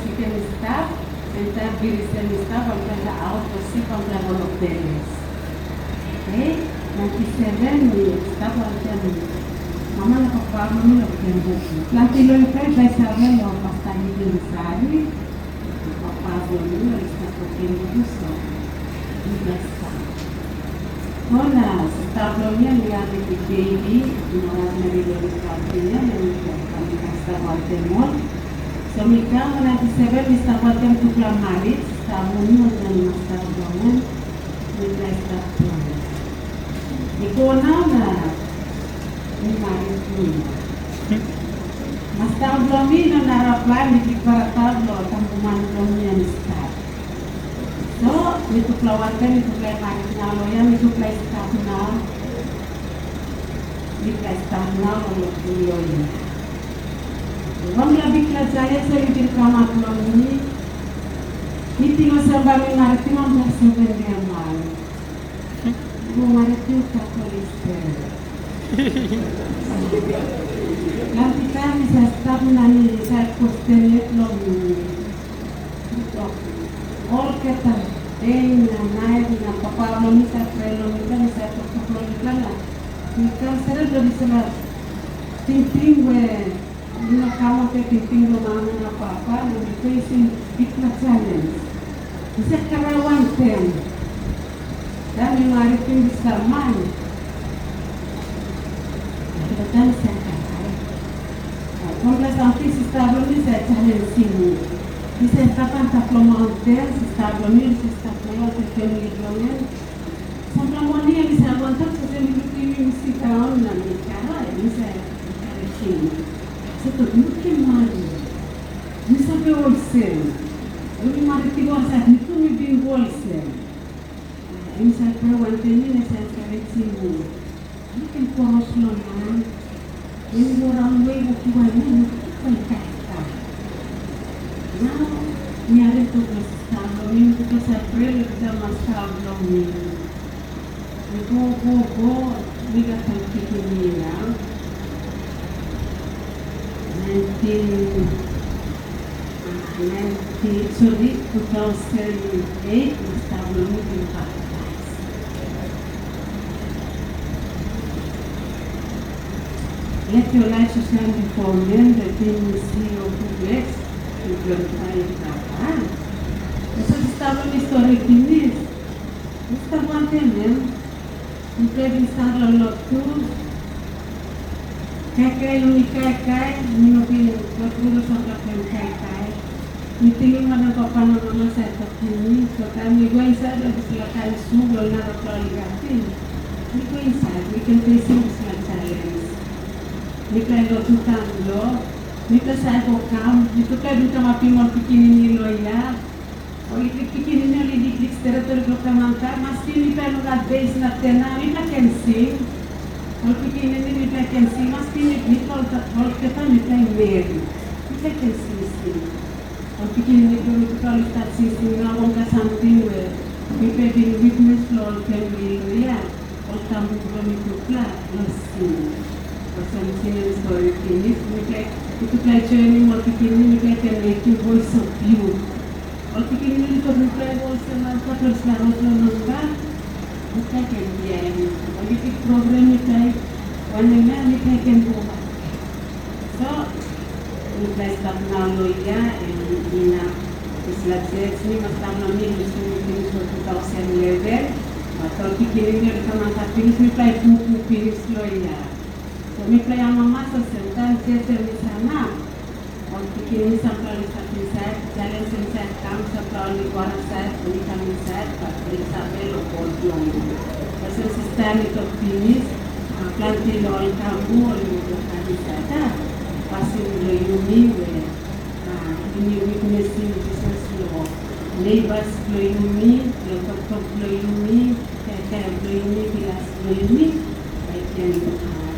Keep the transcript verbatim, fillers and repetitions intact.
Siken i stap, em taim Giris em i stap, wanpela aut o sik, wanpela rol of peles. Oke, nainti seven mi stap wantaim mama na papa bilong mi long ken buku. Planti long yupela i save long pastaim Giris sari, papa bilong mi ol i stap long ken buku, so yupela stap. Ona sista bilong mi em i abim bebi, na Rosemary bilong mi kam pinis, em i kam i kam stap wantaim ol. So mi kam nainti seven, mi stap wantaim tupela marit, sista Muni wantaim sista bilong en, mipela i stap plan. Mi go nau na mi marit tru. Masta bilong mi i no narapela, mi bikpela taun long tambuman bilong mi em i stap. So mitupela wantaim mitupela i marit nau long ya, mitupela i stap nau. Mipela i stap nau long lotu long ya. Wanpela bikpela challenge em i bin kamap long mi. Mi ting olsem bai mi maritim wanpela seven dei man. Go maritim Katolik stret. Planti taim mi sa stap na mi sa kwestionet long mi. Olgeta de na nait na papa bilong mi sa prea long mipela, mi sa toktok long mipela na mi kam stret long dispela tingting we mi no kam olsem tingting bilong mama na papa, na mi fesim bikpela challenge. Mi sa krai wantaim. Taim mi maritim dispela man, dispela taim mi sa krai. Wanpela samting sista bilong mi sa challenge mi. Mi sa stap antap long maunten, sista bilong mi, sista bilong mi, olsem famili bilong en. Sampela moning em i save wantok, so mi lukim mi sindaun na mi krai, mi save encouragim. So tok, "Yu ken marit. Yu save olsem. Yu marit i go insait, mi tu mi bin go olsem." Em i save prea wantaim mi na save encouragim mi. Yu ken kros long lain, em i go raun we i go kiwaim mi, mi ken kaikai. Nau mi harim tok long sista bilong mi, mi tok sa prea long dispela masta bilong mi. Mi go, go, go, mi gat ol pikinini nau. Nineteen, ah, nineteen, sorry, two thousand eight, masta bilong mi bin baptais. Let your light so shine before men that they may see your good works and glorify your Father. Tasol sista bilong mi stori pinis. Mi stap wantaim em. Mipela i bin stat long lotu. Kaikai, yumi kaikai, mi no bin go tru long sampela kain kaikai. Mi tingim wanem papa na mama save tokim mi, so taim mi go insait long dispela kain su bilong narapela ol i gat, mi go insait, mi ken fesim dispela challenge. Mipela i lotu taim blo, mipela save go kam, mitupela i bin kamapim ol pikinini long ya. Ol liklik pikinini ol i liklik stret ol i go kam antap, maski mipela i no gat beis na tena, mipela ken sing. Ol pikinini mipela ken sing, maski mipela olgeta mipela i meri, mipela ken sing sing. Ol pikinini bilong mitupela ol i stat sing sing, na wanpela samting we mipela i bin witnes long ol famili long ya, ol tambu bilong mitupela long sing. Olsem mi singim stori pinis, mipela, mitupela i joinim ol pikinini, mipela i ken mekim Voice of Youth. Ol pikinini tok mipela i go olsem antap long dispela rot long namba, mipela i ken bihainim ol liklik program mipela i wanem ya, mipela i ken go bek. So mipela i stap nau long ya, em inap dispela church mi mas stap long mi, mi sum pinis long two thousand eleven, bat ol pikinini ol i kam antap pinis, mipela i pupu pinis long ya. So mipela i amamas olsem, taim church em i sanap, ol pikinini sampela ol i stap insait, challenge em save kam, sampela ol i go ausait, ol i kam insait, bat ol i save long God bilong ol. Olsem sista em i tok pinis, ah, planti long ol tambu ol i no go kam insait, a, pasin bilong yumi we, ah, yumi witnesim Jisas long neighbors bilong yumi, long toktok bilong yumi, kaikai bilong yumi, bilas bilong yumi, bai i ken, ah,